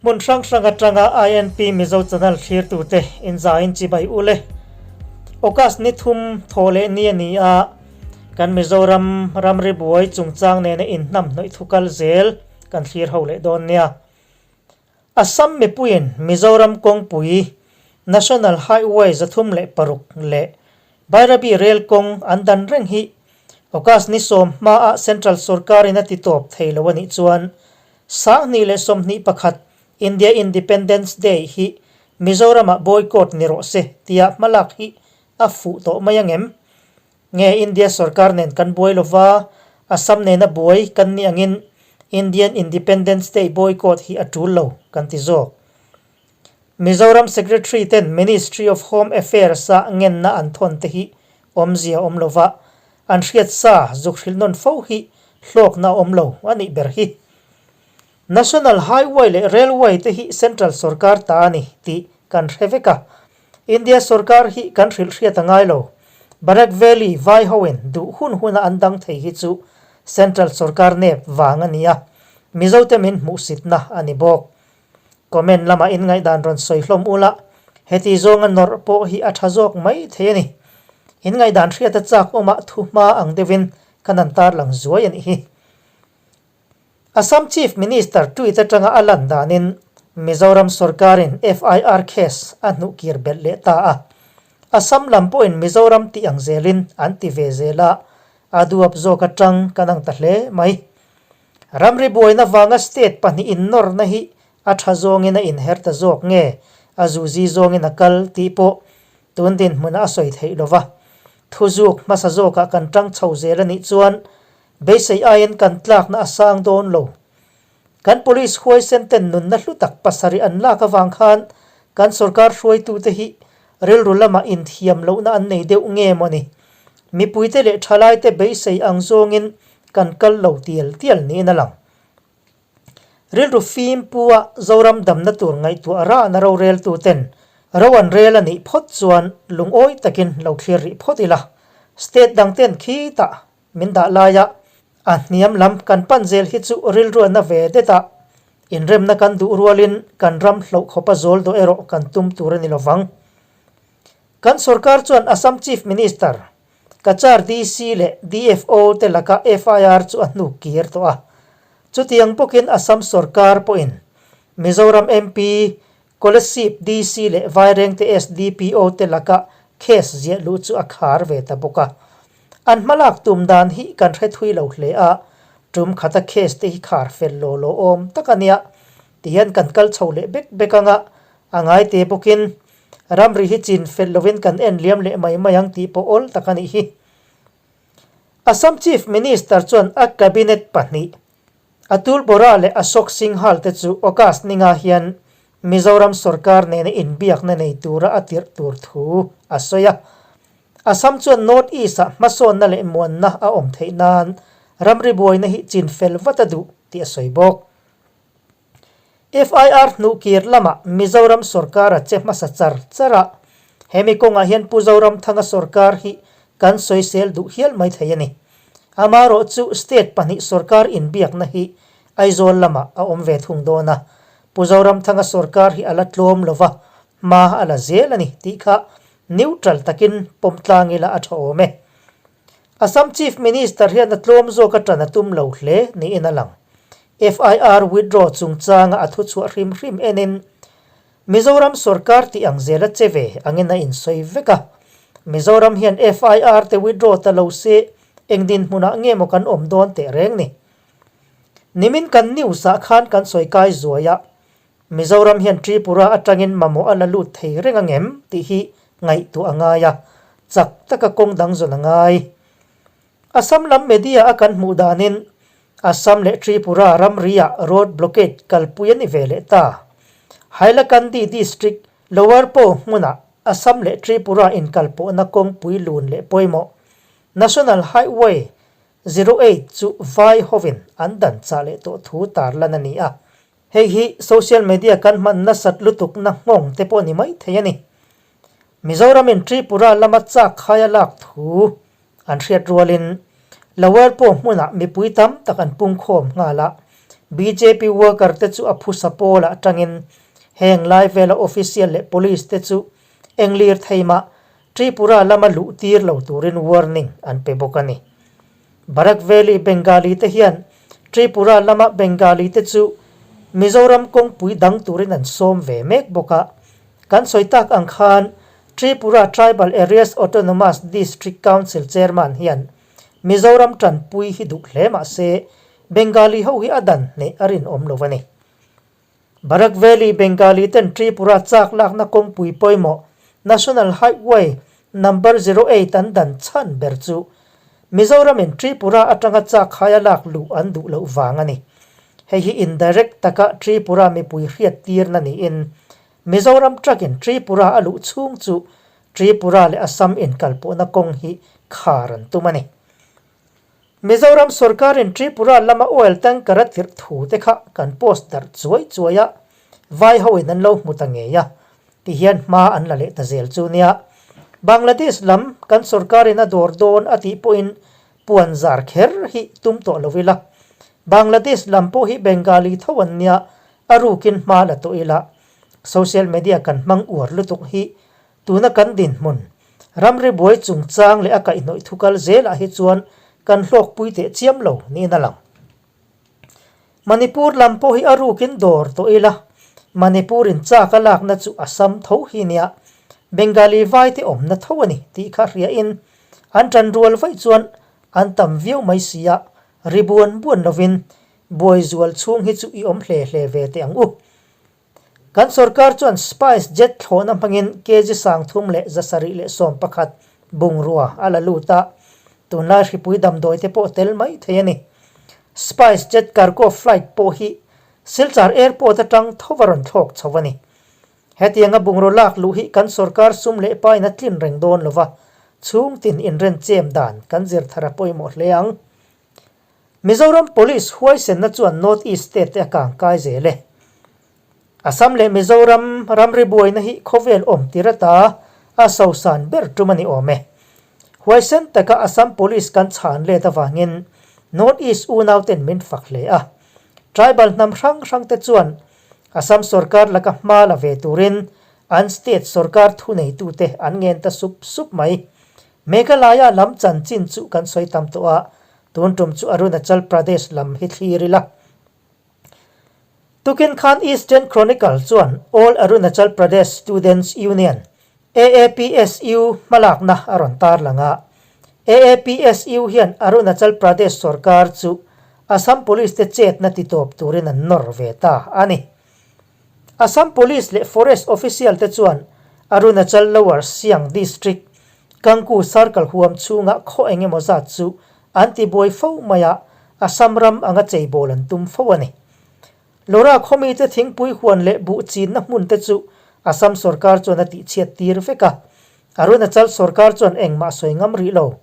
Hmun hrang hrang atanga INP Mizo Channel thlirtute inzaiin chibai u le. August ni thum thaw leh ni a ni a, kan Mizoram ramri buai chungchang nena inhnamhnawih thu kal zel kan thlir ho leh dawn nia. Assam mipuiin Mizoram kawngpui, National Highway 306 leh Bairabi Rail kawng an dan reng hi August ni sawm hmaah Central sorkarin a ti tawp thei lo a nih chuan 2021 India Independence Day hi Mizoramah boycott ni rawh se tia hmalak hi a fuh tawh mai angem? Nge India sorkar nen kan buai lova, Assam nena buai kan nih angin Indian Independence Day boycott hi a tul lo kan ti zawk. Mizoram Secretary ten Ministry of Home Affairs-a ngenna an thawn te hi awmzia awm lova, an hriat sa zuk hrilh nawn fo hi hlawkna awm lo a nih ber hi. National Highway leh Railway te hi Central sorkar ta a ni tih kan hre vek a, India sorkar hi kan hrilh hriat a ngai lo. Barak Valley vai hoin duh hun huna an dang thei hi chu Central sorkar nep vang a ni a, Mizote min hmuhsitna a ni bawk. Comment lamah in ngaihdan rawn sawi hlawm ula, heti zawnga nawrh pawh hi a tha zawk mai thei a ni. In ngaihdan hriata chak awmah thu hma ang deuhin kan han tarlang zuai a nih hi. Assam Chief Minister tweet atanga a lan danin Mizoram sorkarin FIR case a hnuh kir belh leh ta a. Assam lam pawhin Mizoram tih ang zelin an ti ve zel a, a duap zawk atang kan ang ta hle mai. Ramri buaina vanga state pahnih innawrna hi a tha zawngin a inher ta zawk nge a zuzi zawngin a kal tih pawh tun dinhmunah a sawi theih lo va. Thuzuk hmasa zawkah kan tang chho zel a nih chuan beisei aiin kan tlakna a sang dawn lo. Kan police huaisen ten nunna hlu tak pasarih an lak avang khan kan sorkar hruaitute hi rilru lamah inthiam lohna an nei deuh nge maw ni? Mipuite leh thalaite beisei ang zawngin kan kal lo tial tial niin a lang. Rilru fim pua Zoram damna tur ngaihtuah rana roreltu ten ro an rel a nih phawt chuan lungawi takin lo thlir rih phawt ila, state dang ten khitah min dah laia a hniam lam kan pan zel hi chu rilruatna ve det a, inremna kan duh rualin kan ram hloh khawpa zawl dawh erawh kan tum tur a ni lovang. Kan sorkar chuan Assam Chief Minister, Cachar DC leh DFO te laka FIR chu a hnuk kir tawh a. Chutiang bawkin Assam sorkar pawhin Mizoram MP, Kolasib DC leh Vairengte SDPO te laka case ziah luh chu a khar ve ta bawk a. An hmalak tum dan hi kan hre thui lo hle a, tum khata case te hi khar fel law law awm tak a nia. Tihian kan kal chho leh bek bek anga a ngai te bawkin Ramri hi chin fel lovin kan en liam leh mai mai ang tih pawh awl tak a nih hi. Assam Chief Minister chuan a Cabinet pahnih, Atul Bora leh Ashok Singhal te chu August ninga hian Mizoram sorkar nena inbiakna nei tura a tirh tur thu a sawi a. Assam chuan North East-ah hmasawnna leh muanna a awm theih nan ramri buaina hi chin fel vat a duh tih a sawi bawk. FIR hnuhkir lamah Mizoram sorkar a che hmasa char char a, hemi kawngah hian Pu Zoramthanga sorkar hi kan sawisel duh hial mai thei a ni. Amaherawh chu state pahnih sorkar inbiakna hi Aizawl lamah a awm ve thung dawn a, Pu Zoramthanga sorkar hi a la tlawm lo va, hma a la zel a ni tih kha neutral takin pawm tlang ila a tha awm e. Assam Chief Minister hian a tlawm zawk a tan a tum lo hle niin a lang. FIR withdraw chungchanga a thuchhuah hrim hrim enin Mizoram sorkar tih ang zel a che ve angin a insawi vek a. Mizoram hian FIR te withdraw ta lo se eng dinhmunah nge maw kan awm dawn teh reng ni. Nimin kan news ah khan kan sawi kai zuai a, Mizoram hian Tripura atangin mamawh a la lut thei reng angem tih hi ngaihtuah a ngai a, chak taka kawng dang zawn a ngai. Assam lam media a kan hmuh danin Assam leh Tripura ramri-ah road blockade kalpui a ni ve leh ta. Hailakandi district Lower Po hmunah Assam leh Tripura inkalpawhna kawngpui lun leh pawimawh National Highway 08 chu vai hovin an dan chah leh tawh thu tarlan a ni a. Hei hi social media kan hman nasat lutukna nghawng te pawh ni mai thei a ni. Mizoramin Tripura lama chak khaia lak thu An hriat rualin Lower pawh hmunah mipui tam tak an pungkhawm nghal a. Bjp worker te chu a phusa pawlah tangin heng lai vela official leh police te chu eng lirthei mah Tripura lama luh tir lo turin warning an pe bawk a ni. Barak Valley Bengali te hian Tripura lama Bengali te chu Mizoram kawngpui dang turin an sawm ve mek bawk a. Kan sawi tak ang khan Tripura Tribal Areas Autonomous District Council Chairman hian Mizoram tanpui hi duh hle mah se Bengali ho hi a dan hneh a rinawm lo a ni. Barak Valley Bengali ten Tripura chak lakna kawngpui pawimawh National Highway Number 08 an dan chhan ber chu Mizoramin Tripura atanga chak haia lak luh an duh loh vang a ni. Hei hi indirect taka Tripura mipui hriat tirna niin Mizoram truck in Tripura a luh chhung chu Tripura leh Assam inkalpawhna kawng hi khar an tum a ni. Mizoram sorkarin Tripura lama oil tanker a tirh thu te kha kan post darh chuai chuai a, vai hoin an lo hmu ta ngei a, tihian hma an la leh ta zel chu nia. Bangladesh lam kan sorkarin a dawr dawn a tih pawhin puan zar kher hi tum tawh lo ila. Bangladesh lam pawh hi Bengali tho an nia, a rukin hma la tawh ila. Social media kan hmang uar lutuk hi Tuna kan dinhmun, ramri buai chungchang leh a kaihhnawih thukal zelah hi chuan kan hlawkpui teh chiam lo niin a lang. Manipur lam pawh hi a rukin dawr tawh ila, Manipur in chak a lakna chu Assam tho hi nia, Bengali vaite awmna tho a ni tih kha hriain an tan rual vaih chuan an tam viau mai si a, ri buan buan lovin buai zual chhung hi chu i awm hle hle ve teh ang u. Kan sorkar chuan Spice Jet thlawhna hmangin kg 311 bungrua a la lut a, tunlai hripui damdawi te pawh tel mai thei a ni. Spice Jet cargo flight pawh hi Silchar Airport atang tho a rawn thlawk chho a ni. Hetianga bungraw lak luh hi kan sorkar sum leh pain a tlin reng dawn lova, chhungtin inrenchem dan kan zir thar a pawimawh hle ang. Mizoram Police huaisenna chuan North East State te a kang kai zel e. Assam leh Mizoram ramri buaina hi khawvel awm tir ata a sosan ber tum a ni awm e. Huaisen taka Assam Police kan chhan let avangin North East unauten min fak hle a. Tribal hnam hrang hrang te chuan Assam sorkar laka hma la ve turin an state sorkar thuneitute an ngen ta sup sup mai. Meghalaya lam chanchin chu kan sawi tam tawh a, tun tum chu Arunachal Pradesh lam hi thlir ila. Tukin khan Eastern Chronicle chuan All Arunachal Pradesh Students Union, AAPSU, hmalakna a rawn tarlang a. AAPSU hian Arunachal Pradesh sorkar chu Assam Police te chetna titawp turin an nawr ve ta a ni. Assam Police leh Forest official te chuan Arunachal Lower Siang District, Kangku Circle huam chhunga khaw eng emaw zat chu an tibuai fo mai a, Assam ram anga cheibawl an tum fo a ni. Lora khawmite thingpui huan leh buh chinna hmun te chu Assam sorkar chuan a tihchhiat tir vek a, Arunachal sorkar chuan engmah sawi ngam rih lo.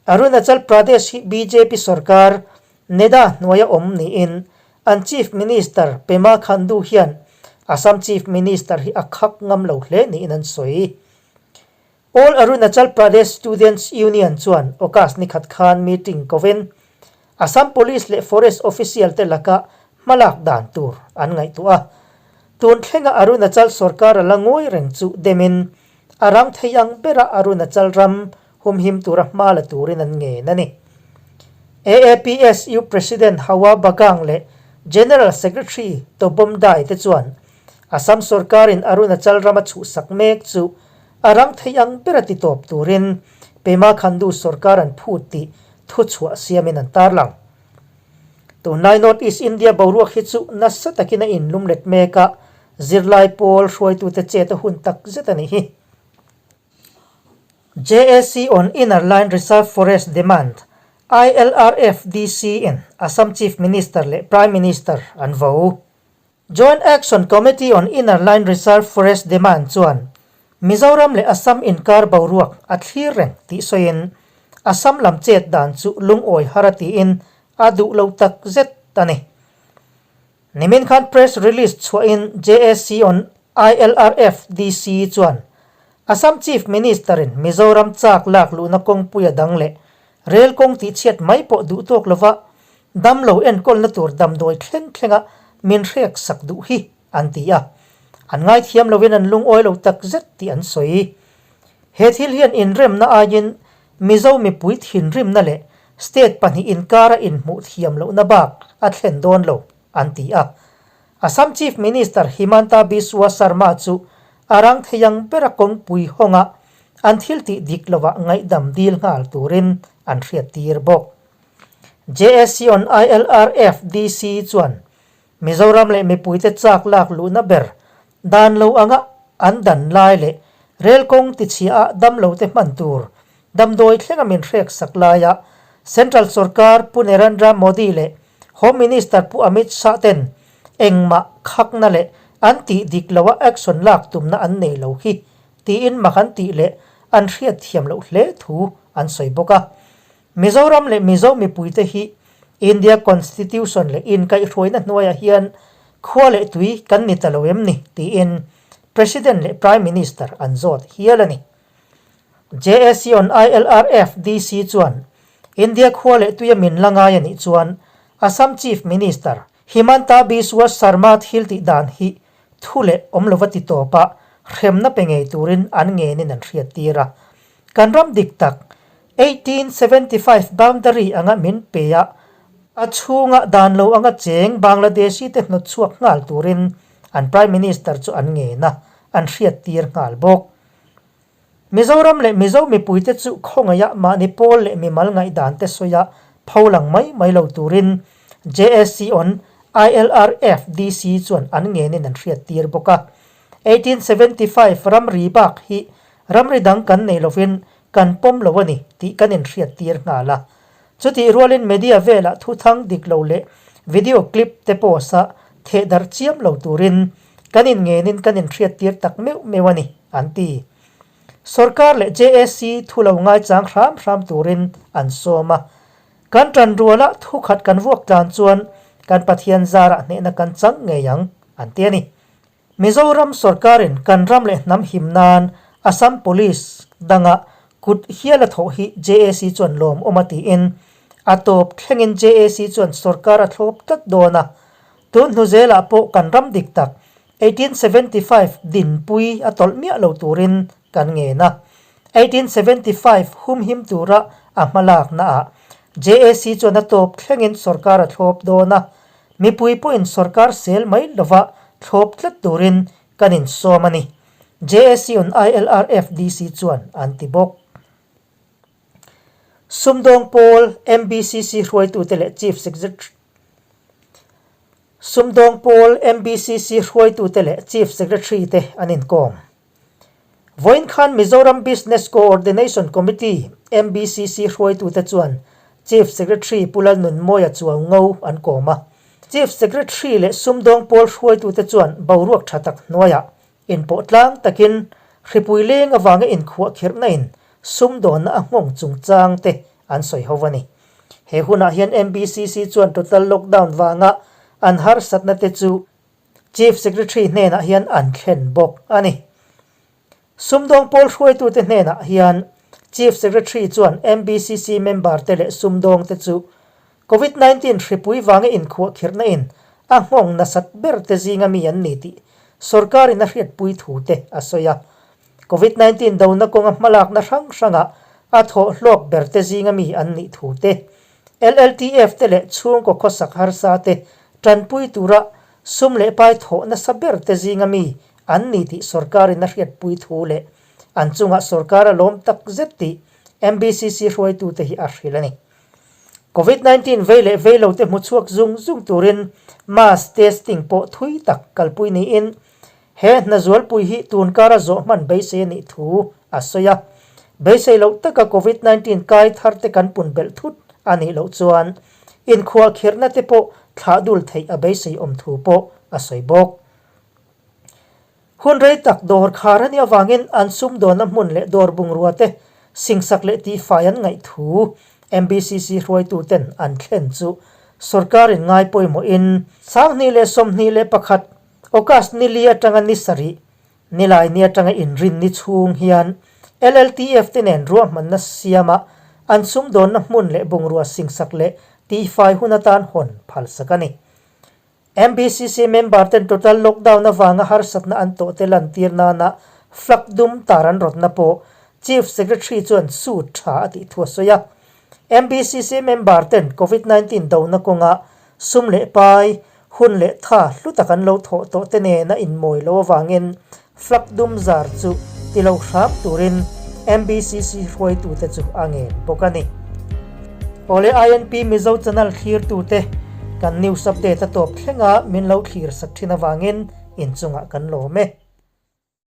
Arunachal Pradesh hi bjp sorkar NEDA hnuaia awm niin an Chief Minister Pema Khandu hian Assam Chief Minister hi a khak ngam lo hle niin an sawi. All Arunachal Pradesh Students Union chuan August ni khat khan meeting kovin Assam Police leh Forest official te laka hmalak dan tur an ngaihtuah a. Tun thlenga Arunachal sorkar a la ngawi reng chu demin a rang thei ang bera Arunachal ram humhim tura hma la turin an ngen a ni. AAPSU President Hawa Bagang leh General Secretary Tobom Dai te chuan Assam sorkarin Arunachal rama chhuhsak mek chu a rang thei ang bera titawp turin Pema Khandu sorkar an phut tih thuchhuah siamin an tarlang. Tunlai North East India boruak hi chu nasa takin a inlum let mek a, zirlai pawl hruaitute chet a hun tak zet a nih hi. JAC on Inner Line Reserve Forest Demand, ILRFDC, in Assam Chief Minister leh Prime Minister an vo. Joint Action Committee on Inner Line Reserve Forest Demand chuan Mizoram leh Assam inkar boruak a thlir reng tih sawiin Assam lam chet dan chu lungawi har a tiin a duh lo tak zet a ni. Nimin khan press release chhuahin JAC on ILRFDC chuan Assam Chief Minister-in Mizoram chak lak luhna kawngpuia dang leh rel kawng tihchhiat mai pawh duh tawk lova. Damlo enkawlna tur damdawi thleng thlenga min hrek sak duh hi an ti a. An ngaithiam lovin an lungawi lo tak zet tih an sawi. He thil hian inremna aiin Mizo mipui thinrimna leh state pahnih inkara inhmuh thiam lohna bak a thlen dawn lo, an ti a. Assam Chief Minister Himanta Biswa Sarma chu a rang thei ang bera kawngpui hawnga an thil tih dik lovah ngaihdam dil nghal turin an hriattir bawk. JSC on ILRFDC chuan Mizoram leh mipuite chak lak luhna ber dan lo anga an dan lai leh rel kawng tichhia ah damlote hman tur damdawi thlenga min hrek sak laia Central sorkar Pu Narendra Modi leh Home Minister Pu Amit Shah ten engmah khakna leh an tih dik loa action lak tumna an nei lo hi tiin mak an tih leh an hriat thiam loh hle thu an sawi bawk a. Mizoram leh Mizo mipuite hi India Constitution leh inkaihhruaina hnuaiah hian khua leh tui kan ni ta lo em ni tiin President leh Prime Minister an zawt hial a ni. JAC on ILRF DC chuan India khua leh tuia min la ngai a nih chuan Assam Chief Minister Himanta Biswa Sarma thil tih dan hi thu leh awm lova ti tawpa hremna pe ngei turin an ngenin an hriattir a. Kan ram dik tak, 1875 boundary anga min pe a, a chhunga dan lo anga cheng Bangladeshi te hnawt chhuak nghal turin an Prime Minister chu an ngen a, an hriattir nghal bawk. Mizoram leh Mizo mipuite chu khawngaih a mahni pawl leh mimal ngaihdan te sawi a pholang mai mai lo turin JSC on ILRFDC chuan an ngenin an hriattir bawk a. 1875 ramri bak hi ramri dang kan nei lovin kan pawm lo a ni tih kan inhriattir nghal a. Chutih rualin media velah thuthang dik lo leh video clip te post a thehdarh chiam lo turin kan inngenin kan inhriattir tak meuh meuh a ni, an ti. Sorkar leh JAC thu lo ngaichang hram hram turin an sawm a. Kan ṭanrualah thukhat kan vuak tlan chuan kan Pathian zarah hnehna kan chang ngei ang, an ti a ni. Mizoram sorkarin kan ram leh hnam him nan Assam Police danga kut hial a thawh hi JAC chuan lawmawm a tiin a tawp thlengin JAC chuan sorkar a thlawp tlat dawn a. Tun hnu zelah pawh kan ram dik tak 1875 dinpui a tawlh miah lo turin kan ngen a. 1875 humhim tura a hmalaknaah JAC chuan a tawp thlengin sorkar a thlawp dawn a. Mipui pawhin sorkar sel mai lova thlawp tlat turin kan insawm a ni, JAC on ILRFDC chuan an ti bawk. Sumdawng pawl MBCC hruaitute leh Chief Secretary Sumdawng pawl MBCC hruaitute leh Chief Secretary te an inkawm. Vawiin khan Mizoram Business Coordination Committee, MBCC, hruaitute chuan Chief Secretary Pu Lalnunmawia Chuaungo an kawm a. Chief Secretary leh sumdawng pawl hruaitute chuan boruak tha tak hnuaiah inpawh tlang takin hripui leng avanga inkhuahkhirhna in sumdawnna a nghawng chungchang te an sawi ho a ni. He hunah hian MBCC chuan total lockdown vanga an harsatna te chu Chief Secretary hnenah hian an thlen bawk a ni. Sumdawng pawl hruaitute hnenah hian Chief Secretary chuan MBCC member te leh sumdawng te chu Covid 19 hripui vanga inkhuahkhirhna in a nghawng nasat ber te zinga mi an ni tih sorkarin a hriatpui thu te a sawi a. Covid 19 dona kawnga hmalakna hrang hrangah a thawh hlawk ber te zinga mi an nih thu te LLTF te leh chhungkaw khawsak harsa te tanpui tura sum leh pai thawh nasa ber te zinga mi an ni tih sorkarin a hriatpui thu leh an chungah sorkar a lawm tak zet tih MBCC hruaitute hi a hrilh a ni. Covid 19 vei leh vei lo te hmu chhuak zung zung turin mass testing pawh thui tak kalpui niin He hna zualpui hi tunkara zawh hman beisei a nih thu a sawi a. Beisei loh taka Covid 19 kai thar te kan pun belh thut a nih loh chuan inkhuahkhirhna te pawh thlah dul theih a beisei awm thu pawh a sawi bawk. Hun rei tak dawr khar a nih avangin an sumdawnna hmun leh dawr bungrua te singsak leh tihfai an ngaih thu MBCC hruaituten an thlen chu sorkarin ngai pawimawhin 2021 August ni li atanga ni sarih, nilai ni atanga inrin ni chhung hian LLTF te nen ruahmanna siama an sumdawnna hmun leh bungrua singsak leh Tihfai hun atan hawn phalsak a ni. MBCC member ten total lockdown avanga harsatna an tawh te lantir nana flag dum tar an rawtna pawh Chief Secretary chuan suit tha a tih thu a sawi a. MBCC member ten Covid 19 dona kawnga sum leh pai, hun leh tha hlu tak an lo thawh tawh te nena inmawi lo avangin flag dum zar chu ti lo hram turin MBCC hruaitute chu a ngen bawk a ni. Awle INP Mizo channel thlirtute kan news update a tawp thlenga min lo thlir sak thin avangin inchungah kan lawm e.